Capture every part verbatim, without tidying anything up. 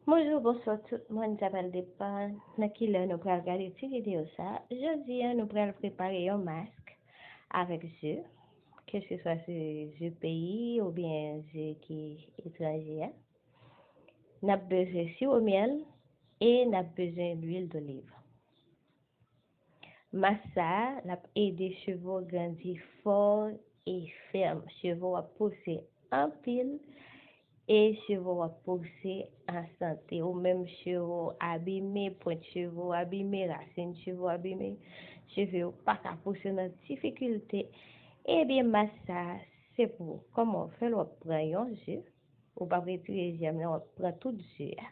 Bonjou, bonswa tout moun, sa pral depann nan ki lè nou pral gade ti videyo sa. Jodi a, nou pral prepare yon mask avèk ze, keseswa se ze peyi oubyen ze ki etranje a. N ap bezwen siwo myèl e n ap bezwen lwil doliv. Mask sa a, l ap ede cheve w grandi fò e fèm. Cheve w ap pouse anpil e cheve w ap pouse an sante. Ou menm cheve w abime, pwent cheve w abime, rasin cheve w abime, cheve yo pa ka pouse nan difikilte. Ebyen, mask sa a, se pou ou. Kòman w fè l? W ap pran yon ze, ou p ap retire jèm nan, w ap pran tout ze a.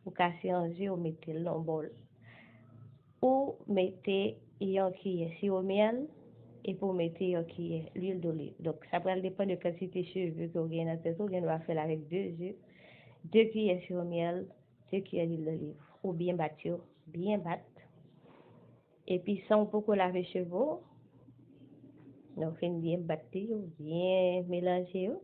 Ou kase yon ze, ou mete l nan yon bòl. Ou mete yon kiyè siwo myèl, epi ou mete yon kiyè lwil doliv. Donk, sa pral depann de kantite cheve ke w gen nan tèt ou, ou gen dwa fè l avèk de ze, de kiyè siwo myèl, de kiyè lwil doliv. Ou byen bat yo, byen bat. Epi, san w poko lave cheve w, lè w fin byen bat li, ou byen melanje yo,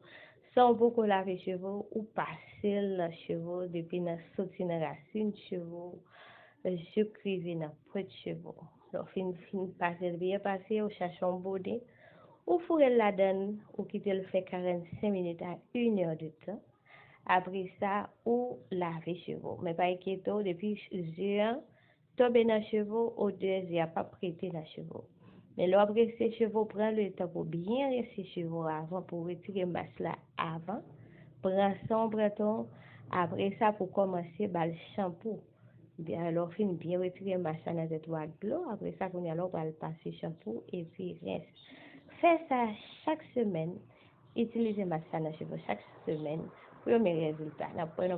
san w poko lave cheve w, ou pase l nan cheve w, depi nan soti nan rasin cheve w, jouk rive nan pwent cheve w. Lè w fin, fin pase l byen pase, ou chache yon bone, ou foure l ladan l, ou kite l fè karannsenk minit a inè de tan. Apre sa, ou lave cheve w. Men pa enkyete w, depi ze a tonbe nan cheve w, odè ze a p ap rete nan cheve w. Men lè w ap rense cheve w, pran letan pou w byen rense cheve w avan, pou w retire mask la avan. Pran san w, pran tan w. Apre sa, pou w kòmanse ba l chanpou. Byen, lè w fin byen retire mask la nan tèt ou ak dlo, apre sa, kounye a la, w pral pase chanpou epi rense. Fè sa chak semèn. Itilize mask sa nan cheve w chak semèn pou yon meyè rezilta. N ap wè nan